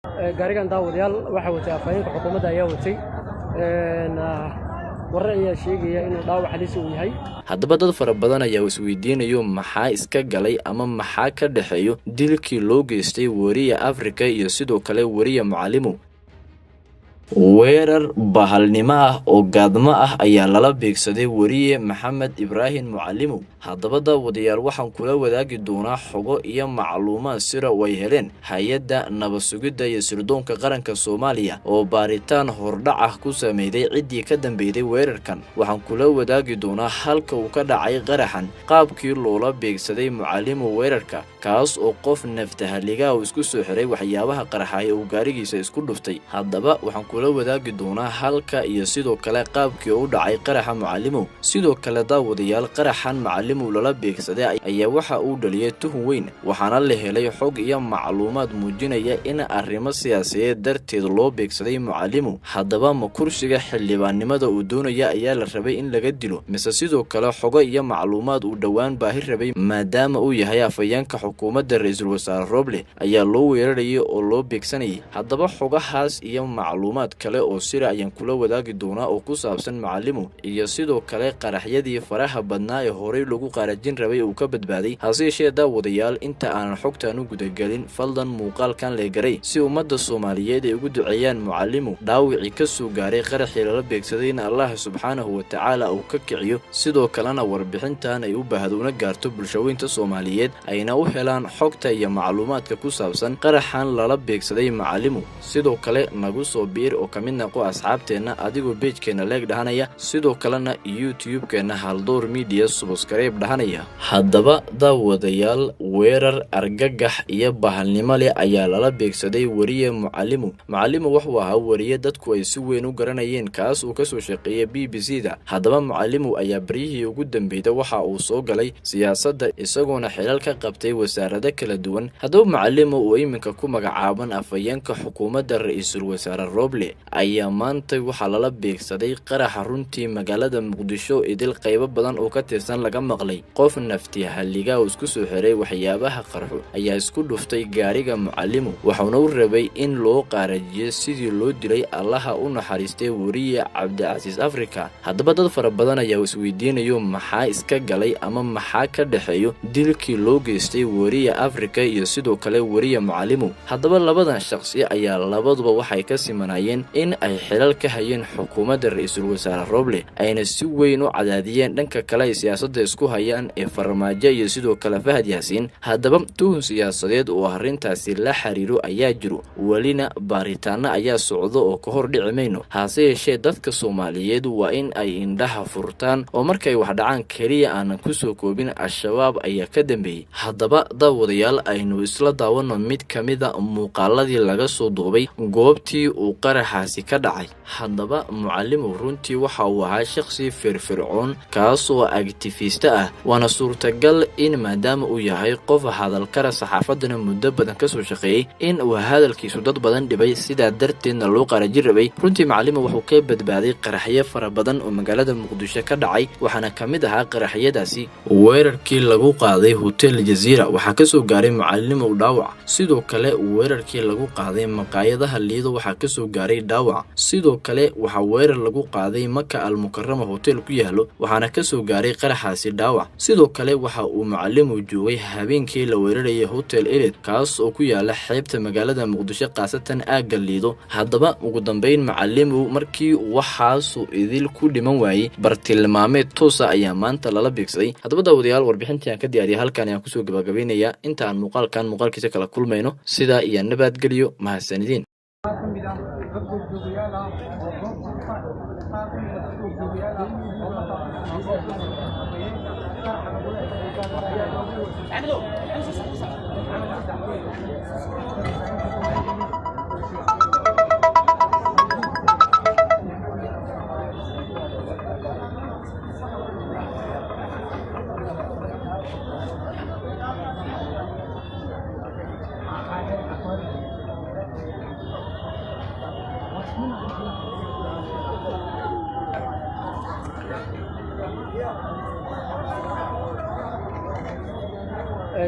Gaarigan daawadayaal waxaa watay afhayeenka xukuumadda ayaa watay. Warar ayaa sheegaya inuu dhaawac halis uu yahay. Haddaba dad fara badan ayaa isweydiinayo maxaa iska galay ama maxaa ka dhexeeyo dilkii loo geystay weriya Afrika iyo sidoo kale weriya Mucalimow. Weerar bahalnimo ah oo gaadmo ah ayaa lala beegsaday weriye Maxamed Ibraahim Mucalimow. Haddaba daawadayaal, waxaan kula wadaagi doonaa xogo iyo macluumaad sira oo ay heleen hay-adda nabad sugidda iyo sirdoonka qaranka Soomaaliya oo baaritaan hordhac ah ku sameeyday ciddii ka dambeeyday weerarkan. Waxaan kula wadaagi doonaa halka uu ka dhacay qaraxan, qaabkii loola beegsaday Mucalimow weerarka, kaas oo qof naftahaligaha uu isku soo xiray waxyaabaha qarxaya uu gaarigiisa isku dhuftay. Haddaba waxaan kula wadaagi doonaa halka iyo sidoo kale qaabkii u dhacay qaraxa Mucalimow. Sidoo kale daawadayaal, qaraxan Mucalimow lala beegsaday ayaa waxa uu dhaliyay tuhun weyn, waxaana la helay xog iyo macluumaad muujinaya in arrimo siyaasadeed darteed loo beegsaday Mucalimow. Haddaba ma kursiga xildhibaannimada uu doonaya ayaa la rabay in laga dilo, mise sidoo kale xogo iyo macluumaad uu dhowaan baahi rabay maadaama uu yahay afhayeenka xukuumadda ra-iisul wasaare Roble ayaa loo weerarayay oo loo beegsanayay? Haddaba xogahaas iyo macluumaad kale oo sira ayaan kula wadaagi doonaa oo ku saabsan Mucalimow iyo sidoo kale qaraxyadii faraha badnaa ee horey lagu qaarajin rabay uu ka badbaaday. Hase yeeshee daawadayaal, inta aanan xogtan u gudagelin, fadlan muuqaalkan leegaray si ummadda Soomaaliyeed ay ugu duceeyaan Mucalimow dhaawicii ka soo gaaray qaraxii lala beegsadayna Allah subxaanahu watacaala uu ka kiciyo, sidoo kalena warbixintan ay u baahdo una gaarto bulshaweynta Soomaaliyeed ayna u helaan xogta iyo macluumaadka ku saabsan qaraxan lala beegsaday Mucalimow. Sidoo kale nagu soo biir oo ka mid naqo asxaabteenna adigoo beejkeenna leeg dhahanaya, sidoo kalena YouTube-keenna Haldoor Media subscribe dhahanaya. Haddaba daawadayaal, weerar argagax iyo bahalnimo leh ayaa lala beegsaday weriye Mucalimow. Mucalimow wuxuu ahaa weriye dadku ay si weyn u garanayeen, kaas uu kasoo shaqeeyay BBC da. Haddaba Mucalimow ayaa baryihii ugu dambeeyda waxa uu soo galay siyaasadda, isagoona xilal ka qabtay wasaarado kala duwan. Haddaba Mucalimow oo iminka ku magacaaban afhayeenka xukuumadda ra-iisul wasaare Roble ayaa maanta waxaa lala beegsaday qaraxa runtii magaalada Muqdisho idil qaybo badan oo ka tirsan laga maqlay. Qof nafti halliga oo isku soo xiray waxyaabaha qarxo ayaa isku dhuftay gaariga Mucalimow, waxauna u rabay in loo qaarajiyo sidii loo dilay Allaha u naxariistay weriye Cabdicasiis Africa. Haddaba dad fara badan ayaa isweydiinayo maxaa iska galay ama maxaa ka dhexeeyo dilkii loo geystay weriye Africa iyo sidoo kale weriye Mucalimow. Haddaba labadan shaqsi ayaa labaduba waxay ka simanayeen in ay xilal ka hayeen xukuumadda ra-iisul wasaare Roble, ayna si weyn u cadaadiyeen dhanka kale ay siyaasadda isku hayaan ee Farmaajo iyo sidoo kale Fahad Yaasiin. Haddaba tuhun siyaasadeed oo arrintaasi la xiriiro ayaa jiro, welina baaritaano ayaa socdo oo ka hor dhici mayno. Hase yeeshee dadka Soomaaliyeed waa in ay indhaha furtaan oo markay wax dhacaan keliya aanan kusoo koobin Al-Shabaab ayaa ka dambeeyey. Haddaba daawadayaal, aynu isla daawano mid ka mida muuqaaladii laga soo duubay goobtii uu qaraxaasi ka dhacay. Haddaba Mucalimow runtii waxa uu ahaa shaqsi firfircoon kaas oo activist ah, waana suurtagal in maadaama uu yahay qof hadalkara saxaafaddana muddo badan kasoo shaqeeyey in uu hadalkiisu dad badan dhibay, sidaa darteedna loo qaarajin rabay. Runtii Mucalimow wuxuu ka badbaaday qaraxyo fara badan oo magaalada Muqdisho ka dhacay, waxaana ka mid ahaa qaraxyadaasi weerarkii lagu qaaday Hotel Jaziira, waxaa kasoo gaaray Mucalimow dhaawac. Sidoo kale weerarkii lagu qaaday maqaayadaha Liido waxaa kasoo gaaray dhaawac. Sidoo kale waxaa weerar lagu qaaday Maka Almukarama hotel ku yaalo, waxaana kasoo gaaray qaraxaasi dhaawac. Sidoo kale waxa uu Mucalimow joogay habeenkii la weerarayay Hotel Elid, kaas oo ku yaala xeebta magaalada Muqdisho, khaasatan aagga Liido. Haddaba ugu dambeyn Mucalimow markii waxaasuu idil ku dhiman waayey, bartilmaameed toosa ayaa maanta lala beegsaday. Haddaba daawadayaal, warbixintii aan ka diyaariyay halkan ayaan kusoo gabagabaynayaa. Inta aan muuqaalkan muuqaalkiisa kala kulmayno, sidaa iyo nabadgeliyo, mahadsanidin. Qaar ka mid ah dad goobjoogayaal ah oo goobta qaar ka mid ah dad goobjoogayaal ah oo ka goobta afhayeenka qaraxa lagula egtay ayaa loogu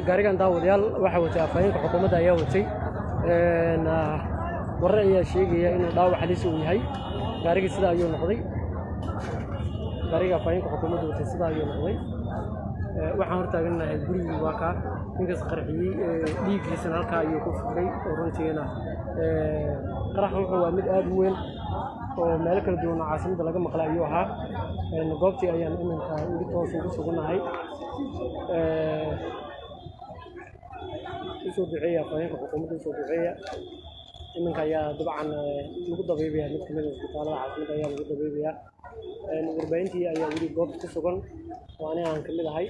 Gaarigan daawadayaal waxaa watay afhayeenka xukuumadda ayaa watay. Warar ayaa sheegaya inuu dhaawac halis uu yahay. Gaarigii sidaa ayuu noqday. Gaariga afhayeenka xukuumadda watay sidaa ayuu noqday. Waxaan hortaagannahay gurigii, waa kaa ninkaas qarxiyey, dhiiggiisana halkaa ayuu ku fiday. Oo runtiina qarax wuxuu waa mid aad u weyn oo meelo kala duwan oo caasimadda laga maqlay ayuu ahaa. Goobtii ayaan iminka weli toos ugu sugannahay. Usoo duceeya afhayeenka xukuumadda, usoo duceeya. Iminka ayaa dabcan lagu dabiibaya mid kamid ah isbitaalada caasimadda ayaa lagu dabiibayaa. Warbaahintii ayaa weli goobta ku sugan oo aniga aan kamid ahay.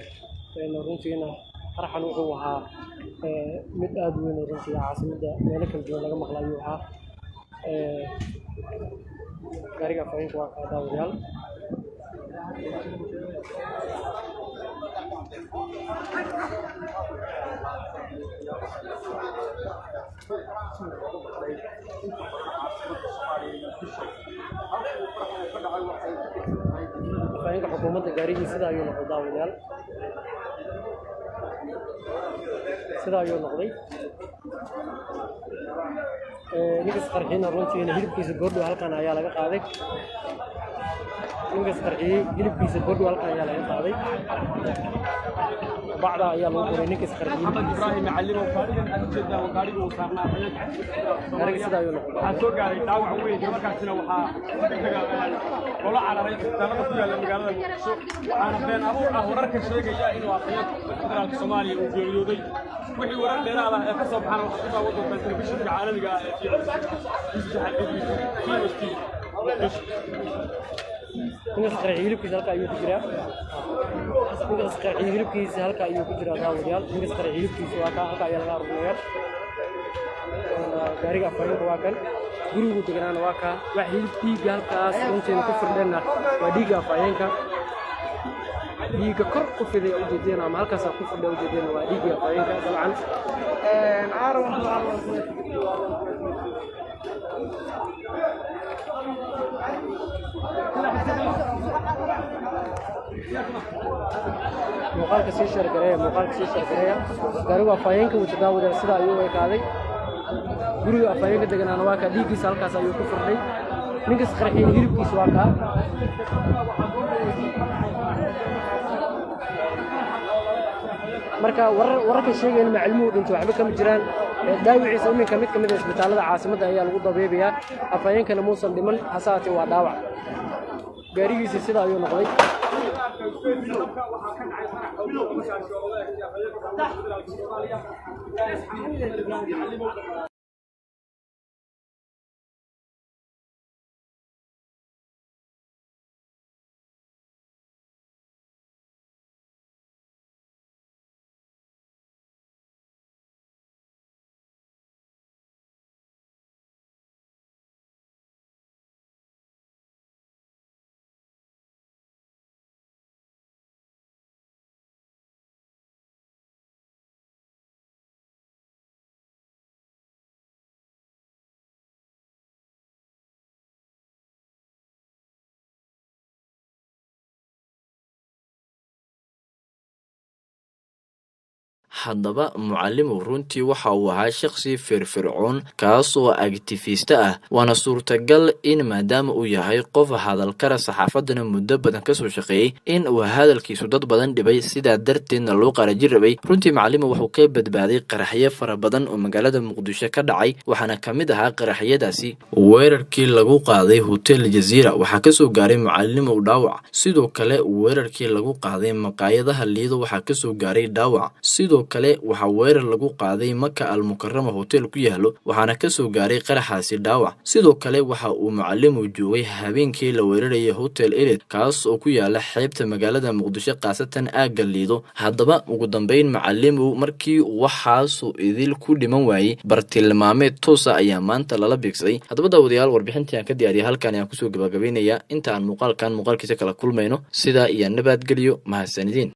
Runtiina qaraxan wuxuu ahaa mid aad u weyn oo runtii caasimadda meelo kala duwan laga maqlay ayuu ahaa. Gaariga afhayeenka waa kaa, daawadayaal. Afhayeenka xukuumadda gaarigii sida ayuu noqday, daawadayaal, sida ayuu noqday. Ninkas qarxiyeyna runtiina hilibkiisa goordhow halkan ayaa laga qaaday. Ninkas qarxiyey hilibkiisa goordhow halkan ayaa laga qaaday, bacda ayaa lagu guray ninkas qarxiyey Maxamed Ibraahim Macalimow, gaarigan aad ujeedaan waa gaarigii uu saarnaa afhayeenka. Gaariga sida ayuu noqday. Waxaa soo gaaray dhaawac weyn, islamarkaasina waxaa si degdeg ah loola cararay isbitaalada ku yaalla magaalada Muqdisho. Waxaana been abuur ah wararka sheegaya inuu afhayeenka federaalka Soomaaliya uu geeriyooday. Wixii warar dheeraad ah ee ka soo baxana waxaad ku daawan doontaan telefishinka caalamiga ah ee TLC. Yusuf Xabiib, TMST, Muqdisho. Ninkas qarxiyey hilibkiisa halka ayuu ku jiraa. Ninkas qarxiyey hilibkiisa halka ayuu ku jiraa, daawadayaal. Ninkas qarxiyey hilibkiisa waa kaa, halka ayaa laga aruurinayaa. Gaariga afhayeenka waa kan, gurigu deganaana waa kaa. Wax hilib dhiigga halkaas runtiina ku firdheenna waa dhiigga afhayeenka. Dhiigga kor ku fiday ujeedeen ama halkaasaa ku firdhay ujeedeen waa dhiiggii afhayeenka dabcan. Muuqaalka sii shargareeya, muuqaalka sii shargareeya. Gaarigu afhayeenka wata, daawadayaal, sida ayuu u ekaaday. Guriga afhayeenka deganaana waa kaa, dhiiggiisa halkaas ayuu ku firdhay. Ninkas qarxiyey hilibkiisa waa kaa. Marka wararka sheegaya in macalmuhu dhinto waxba kama jiraan. Dhaawiciisa iminka mid ka mid ah isbitaalada caasimadda ayaa lagu dabiibayaa. Afhayeenkana muusan dhiman, hase haatee waa dhaawac. Gaarigiisa sida ayuu noqday. Haddaba Mucalimow runtii waxa uu ahaa shakhsi firfircoon kaas oo activist ah, waana suurtagal in maadaama uu yahay qof hadalkara, saxaafadana muddo badan kasoo shaqeeyey, in uu hadalkiisu dad badan dhibay, sidaa darteedna loo qaraji rabay. Runtii Macalimow wuxuu ka badbaaday qaraxyo fara badan oo magaalada Muqdisho ka dhacay, waxaana ka mid ahaa qaraxyadaasi weerarkii lagu qaaday Hotel Jaziira. Waxaa kasoo gaaray Mucalimow dhaawac. Sidoo kale weerarkii lagu qaaday maqaayadaha Liido waxaa kasoo gaaray dhaawac. Sidoo kale waxaa weerar lagu qaaday Maka Almukarama hotel ku yaalo, waxaana kasoo gaaray qaraxaasi dhaawac. Sidoo kale waxa uu Mucalimow joogay habeenkii la weerarayay Hotel Elid, kaas oo ku yaala xeebta magaalada Muqdisho, khaasatan aagga Liido. Haddaba ugu dambeyn Mucalimow markii waxaasuu idil ku dhiman waayey, bartilmaameed toosa ayaa maanta lala beegsaday. Haddaba daawadayaal, warbixintii aan ka diyaariyay halkan ayaan kusoo gabagabeynaya. Inta aan muuqaalkan muuqaalkiisa kala kulmayno, sidaa iyo nabadgelyo, mahadsanidin.